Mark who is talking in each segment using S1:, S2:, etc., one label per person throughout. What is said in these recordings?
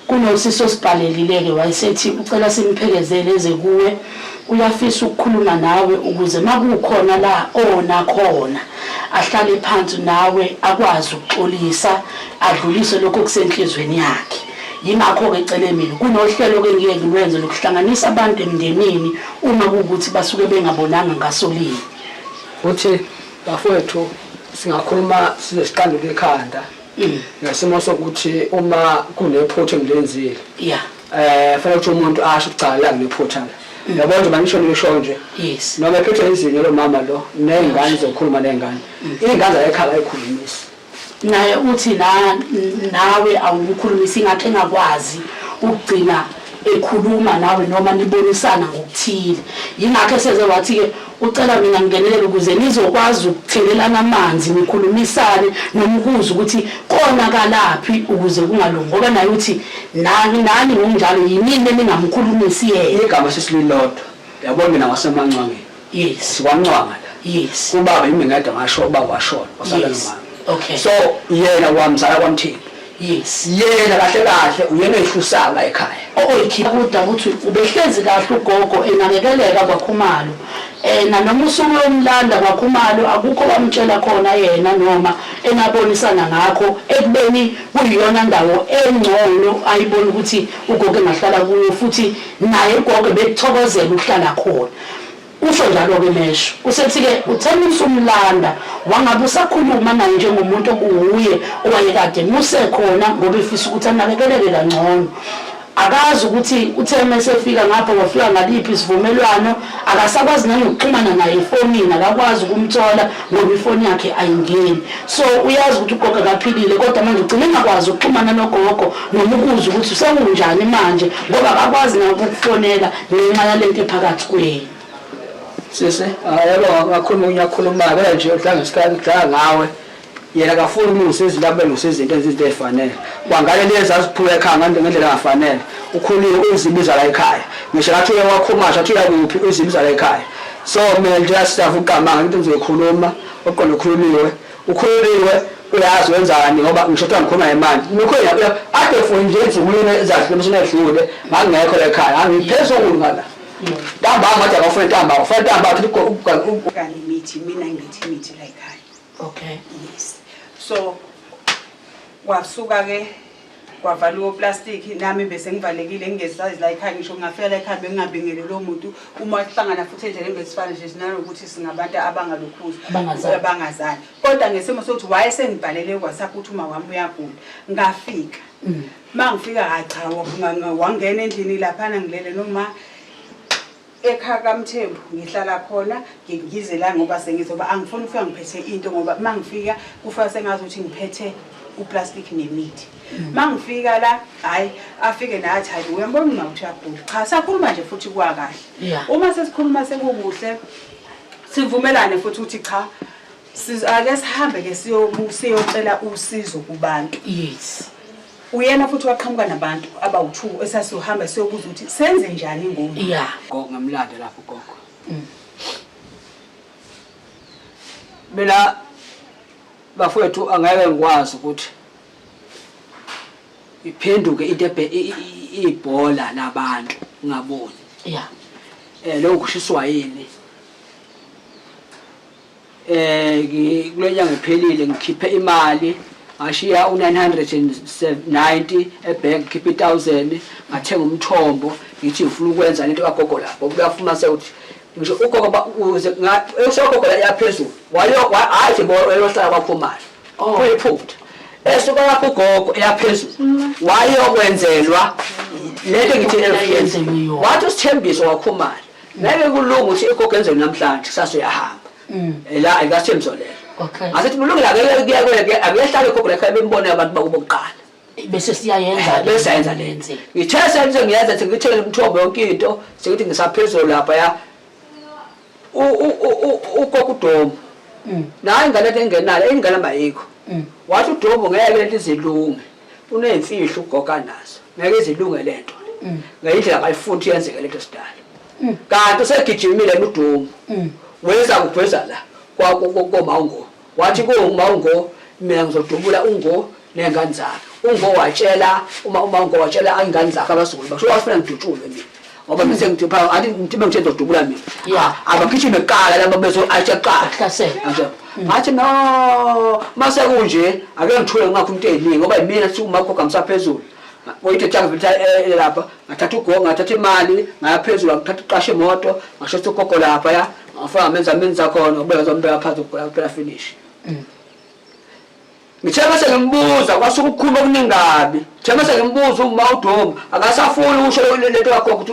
S1: Kunosisi osibhalelile-ke wayesethi ucela simphekezele eze kuwe, uyafisa ukukhuluma nawe ukuze makukhona la ona khona ahlale phansi nawe akwazi ukuxolisa adlulise lokho okusenhlizweni yakhe. Yingakho-ke ecele mina. Kunohlelo-ke engiye ngilwenze lokuhlanganisa abantu emndenini uma kuwukuthi basuke bengabonanga ngaso linye.
S2: Uthi bafowethu singakhuluma size siqandule ikhanda ngesimo sokuthi uma kunephutha engilenzile
S1: yeah
S2: fanele ukuthi umuntu asho ukuthi cha la nginephutha la yabo nje manisho nisho nje
S1: yes
S2: noma ephethwe izinyo lo mama lo ney'ngane zokhuluma ney'ngane iy'ngane zayekhala ayikhulumisi
S1: Naye uthi na nawe awumkhulumisi ingakho engakwazi ukugcina ekhuluma nawe noma nibonisana ngokuthile. Yingakho eseze wathi-ke ucela mina ngingenelele ukuze nizokwazi ukuthelelana amanzi nikhulumisane noma ukuzwa ukuthi konakalaphi ukuze kungalungi ngoba naye uthi nani nani ngokunjalo yinini eningamkhulumisi yena.
S2: Igama sesililodwa yabo mina waseMancwangeni.
S1: Yes.
S2: Sikwancwanga la.
S1: Yes.
S2: Kubaba yimi ngedwa ngasho ubaba washona wasala nomama.
S1: Okay.
S2: So yena wamzala kwaMthembu.
S1: Yes.
S2: Yena kahle kahle uyena oyihlusayo la ekhaya.
S1: Oyikhipha kuda ukuthi ubehlezi kahle ugogo enakekeleka kwaKhumalo. Eh nanoma usuku lomlanda kwaKhumalo akukho wamtshela khona yena noma enabonisana ngakho ekubeni kuyiyona ndawo engcono ayibona ukuthi ugogo engahlala kuyo futhi naye ugogo bekuthokozela ukuhlala khona. Usho njalo-ke Mesho. Usethi-ke uthe usumlanda wangabe usakhuluma naye njengomuntu okuwuye owayekade emuse khona ngoba efisa ukuthi anakekeleke kangcono. Akazi ukuthi uthe uma esefika ngapha wafika ngaliphi isivumelwano, akasakwazi nanokuxhumana naye efonini, akakwazi ukumthola ngoba ifoni yakhe ayingeni. So uyazi ukuthi ugogo akaphilile kodwa manje ugcine engakwazi ukuxhumana nogogo noma ukuzwa ukuthi sekunjani manje ngoba akakwazi nakukufonela ngenxa yalento ephakathi kwenu.
S2: Sisi, yebo ngakhuluma unyakhuluma ke nje udlala ngesikhathi udlala ngawe. Yena akafuni ukulungisa izinto abelungisa izinto enza izinto ezifanele. Kwangane lezi aziphula ekhaya ngendlela engafanele. Ukhulile uzibiza la ekhaya. Ngisho ngathi uye wakhumasha athi uyakuphi uzibiza la ekhaya. So mina nje asisavu uqamanga into engizoyikhuluma oqonde ukhululiwe. Ukhululiwe uyazi wenzani ngoba ngisho kuthiwa ngikhuluma ngemali. Ngikhuluma ade for nje ensukwini ezadlule emsini edlule ngangekho la ekhaya ngiphezulu ngala. Ntambama manje akafuna ntambama, ufuna ntambama athi
S3: Kani imithi mina ngithi imithi la ekhaya.
S1: Okay.
S3: Yes. So kwasuka ke kwavaliwa oplastic nami bese ngivalekile ngingesazi la ekhaya ngisho ngingafika la ekhaya bengingabingeleli lo muntu uma sihlangana futhi endleleni besifana nje sinanokuthi singabantu abangalokhuzi
S1: Abangazani.
S3: abangazani kodwa ngesimo sokuthi wayesengibhalele ku-whatsapp ukuthi uma wami uyagula ngafika uma ngifika hayi cha wangena endlini laphana ngilele noma Ekhaya kaMthembu ngihlala khona ngize la ngoba sengizoba angifuni ukufika ngiphethe into ngoba uma ngifika kufika sengazi ukuthi ngiphethe uplastic nemithi. Uma ngifika la hhayi afike nathi hayi uyambona uma ukuthi uyagula. Cha sakhuluma nje futhi kwakahle. Uma sesikhuluma sekukuhle sivumelane futhi ukuthi cha ake sihambe ke siyocela usizo kubantu.
S1: Yes.
S3: Uyena futhi waqhamuka nabantu abawu-two esasiyohamba siyobuza ukuthi senze njani ngoma.
S1: Yeah.
S2: Gogo ngamlanda lapho gogo. Mina bafowethu angeke ngikwazi ukuthi iphenduke into ibhola labantu ngaboni.
S1: Yeah.
S2: Eh lokhu kushiswa yini? Eh kule nyanga ephelile ngikhiphe imali ngashiya u-990 ebhenki ngikhiphe i-1000 ngathenga umthombo ngithi ngifuna ukwenza lento kagogo lapho kuyafumaniseka ukuthi ngisho ugogo uze ugogo la yaphezulu wayo hayi nje wayohlala kwakhumalo oh. kuyiphutha esuka lapho ugogo eyaphezulu wayokwenzelwa lento ngithi wathi usithembiso wakhumalo Ngeke kulunge ukuthi igogo enzeni namhlanje kusasa uyahamba. La ayikathembiso lelo.
S1: Okay.
S2: Asithi kulungile ake kuyakweke akuyehlala igogo la ekhaya bembone abantu bakubo kuqala.
S1: Bese siyayenza
S2: Bese ayenza lenze. Ngithe senze ngiyenza sengithele umthombo yonke into sengithi ngisaphezulu lapha ya ugogo uDomo. Nayi ingane ethi engenayo ingane amayikho. Wathi uDomo ngeke lento izilunge. Uneyimfihlo ugogo anazo. Ngeke izilunge lento. Ngeyindlela akayifuni ukuthi yenzeke lento sidala. Kanti usegijimile uDomo. Wenza kugweza la koma ungo. Wathi kuma ungo mina ngizodubula ungo nengane zakhe. Ungowatshela uma uma ungowatshela ingane zakhe abazukulu bakhe. Wafuna ngidutshulwe mina. Ngoba mina sengithi pha athi ngithi bengithe ngizodubula mina.
S1: Yeah.
S2: Abagijime kuqala laba bezo atshe kuqala.
S1: Hlasela.
S2: Nje. Ngathi no mase kunje ake ngithule ngakho into eziningi ngoba yimina sithi uma gogo ngisaphezulu. Wayithe tshaka vele lapha ngathatha ugogo ngathatha imali ngaya phezulu ngathatha uqasha imoto ngashotha ugogo lapha ya ngafika ngamenza menza khona ubeka zombeka phansi ugogo phela finish. Ngithe mase ngimbuza kwasuka ukukhuluma okuningi kabi. Ngithe mase ngimbuza uma uDuma akasafuni ukusho lento kagogo ukuthi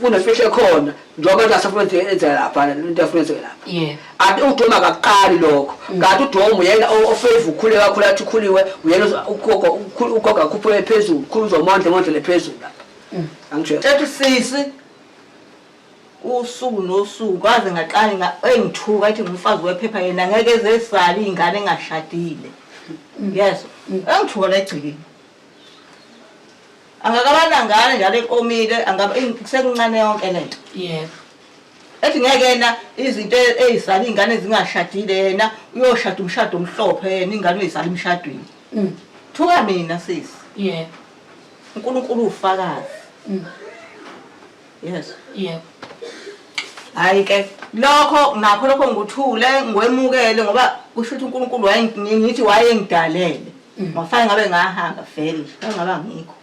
S2: kunemfihlo ekhona njengoba nje asafuna enze lapha lento afuna enzeke lapha.
S1: Yebo.
S2: Ati uDuma akakuqali lokho. Kanti uDuma uyena ofavor ukhule kakhulu athi ukhuliwe uyena ugogo ugogo akhuphuke phezulu, ukhulu uzomondla mondlele phezulu lapha. Angitshela.
S4: Ethi sisi usuku nosuku kwaze ngaqala engithuka ethi ngumfazi wephepha yena ngeke ezesale iy'ngane engashadile yezwa engithuka la egcikini angakabanangane njalo eqomile sekuncane yonke le nto
S1: yebo
S4: ethi ngeke yena izinto ey'zala iy'ngane zingashadile yena uyoshada umshado omhlophe yena ingane uyizala emshadweni thuka mina sisi
S1: yebo
S4: unkulunkulu ufakazi Yes.
S1: Yebo.
S4: Hayi ke lokho nakho lokho ngikuthule ngiwemukele ngoba kusho ukuthi uNkulunkulu wayengithi wayengidalele. Ngafane ngabe ngahamba vele nje ngaba ngikho.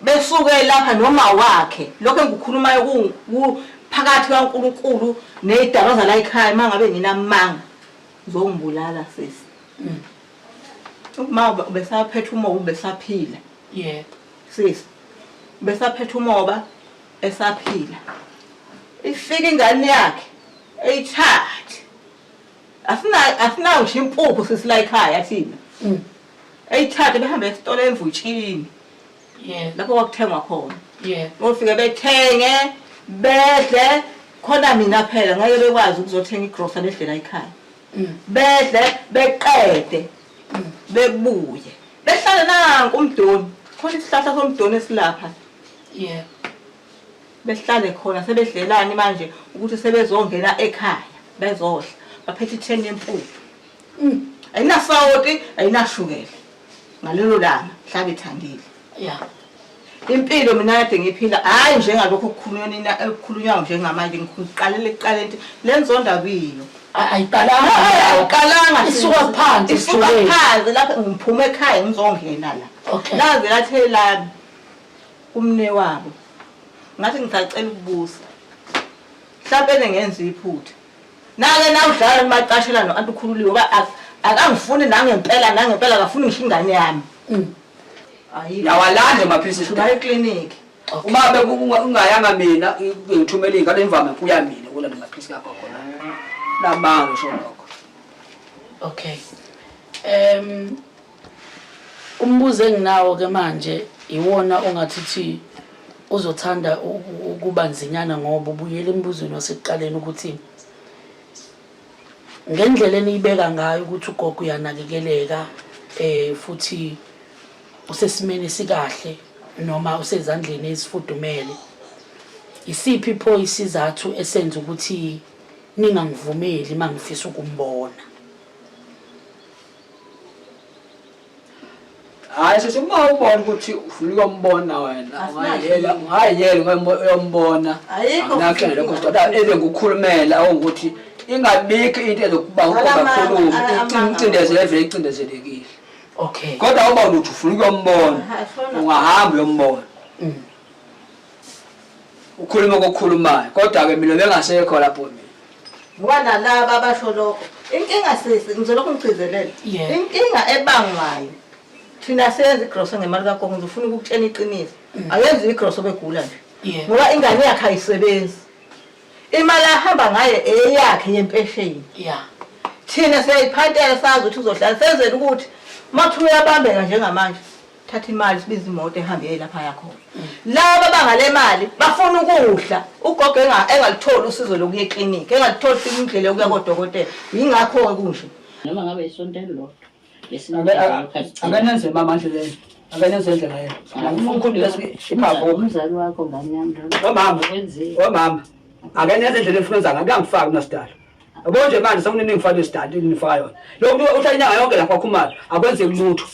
S4: Besuke lapha noma wakhe lokho engikukhulumayo ku phakathi kaNkulunkulu nezidalwa zala ekhaya mangabe nginamanga ngizongibulala sisi. Uma ubesaphethe umoya ubesaphila.
S1: Yebo.
S4: Sisi besaphethe umoba esaphila. Ifika ingane yakhe eyithathe. Asina asinayo nje impuphu sisi la ekhaya thina. Eyithathe behambe esitolo emvutshini.
S1: Yeah.
S4: Lapho kwakuthengwa khona.
S1: Yeah.
S4: Bofike bethenge bedle khona mina phela ngeke bekwazi ukuzothenga igrosa bedlela ekhaya. Bedle beqede bebuye. Behlale nanku umdoni. Khona isihlahla somdoni esilapha.
S1: Yebo.
S4: Behlale khona sebedlelani manje ukuthi sebezongena ekhaya bezodla. Baphethe itheni yempuphu. Ayinasawoti, ayinashukela. Ngalelo langa hlaba ethandile.
S1: Yeah.
S4: Impilo mina kade ngiphila hayi njengalokho okukhulunywa nina okukhulunywayo njengamanje ngiqalele ekuqaleni ukuthi le nzondo akuyiyo.
S1: Ayiqalanga.
S4: Ayiqalanga
S1: Isuka phansi
S4: Isuka
S1: esijuleni.
S4: phansi lapho ngiphume ekhaya ngizongena la.
S1: Okay.
S4: Laze lathe lami kumne wabo. Ngathi ngisacela ukubuza. Mhlawumbe ngenza iphutha. Nake nawudlala nimacashela no-anti ukhululiwe ngoba akangifuni nangempela nangempela akafuni ngisho ingane yami. Ayikho.
S2: Yawalanda amaphilisi
S4: Thula ekliniki.
S2: Uma bekungayanga mina ngithumela ingane imvama kuya mina kulanda amaphilisi kagogo la. Lamanga usho lokho.
S1: Okay. Umbuzo enginawo ke manje iwona ongathi thi uzothanda ukuba nzinyana ngoba ubuyela embuzweni wasekuqaleni ukuthi ngendlela eniyibeka ngayo ukuthi ugogo uyanakekeleka futhi usesimeni esikahle noma usezandleni ezifudumele, isiphi pho isizathu esenza ukuthi ningangivumeli uma ngifisa ukumbona?
S2: Hayi sisi, uma ubona ukuthi ufuna ukuyombona wena, ungayela, ungayela uyombona.
S4: Ayikho
S2: Anginankinga lokho, kodwa eze ngikukhulumela ukuthi ingabikho into ezokuba
S4: Alamanga,
S2: ukhulume,
S4: alamanga.
S2: icindezele vele icindezelekile.
S1: Okay.
S2: Kodwa uma uthi ufuna ukuyombona,
S4: Aha, fona.
S2: ungahamba uyombona. Ukhulume kokukhulumayo, kodwa-ke mina bengasekho lapho mina.
S4: Ngoba nalaba abasho lokho. Inkinga sisi, ngizolokhu ngigcizelela.
S1: Yeah.
S4: Inkinga ebangwayo. Thina senza igrosa ngemali kagogo, ngizofuna ukukutshela iqiniso. Ayenzi igrosa begula nje.
S1: Yeah.
S4: Ngoba ingane yakhe ayisebenzi. Imali ahamba ngayo eyakhe yempesheni.
S1: Yeah.
S4: Thina siyayiphantela sazi ukuthi uzohlala senzele ukuthi uma kuthiwa uyabambeka njengamanje thatha imali sibize imoto ehambe iye lapha yakhona. Laba bangale mali bafuna ukudla ugogo engalitholi usizo lokuya eklinikhi engalitholi indlela yokuya kodokotela yingakho-ke kunje.
S5: Noma ngabe isonto elilodwa
S2: Akenenze mama ndlela akenenze indlela yena. Ngifuna iphaphu.
S5: Umzali wakho ngane yami lona.
S2: Wemama.
S5: Wenzile.
S2: Wemama. Akenenze indlela efuna enza ngayo kuyangifaka mina sidalo. Yabo nje manje sekunini ngifake isidadi nifaka yona. Lokhu uhlala inyanga yonke lapha kwaKhumalo akwenzeki lutho.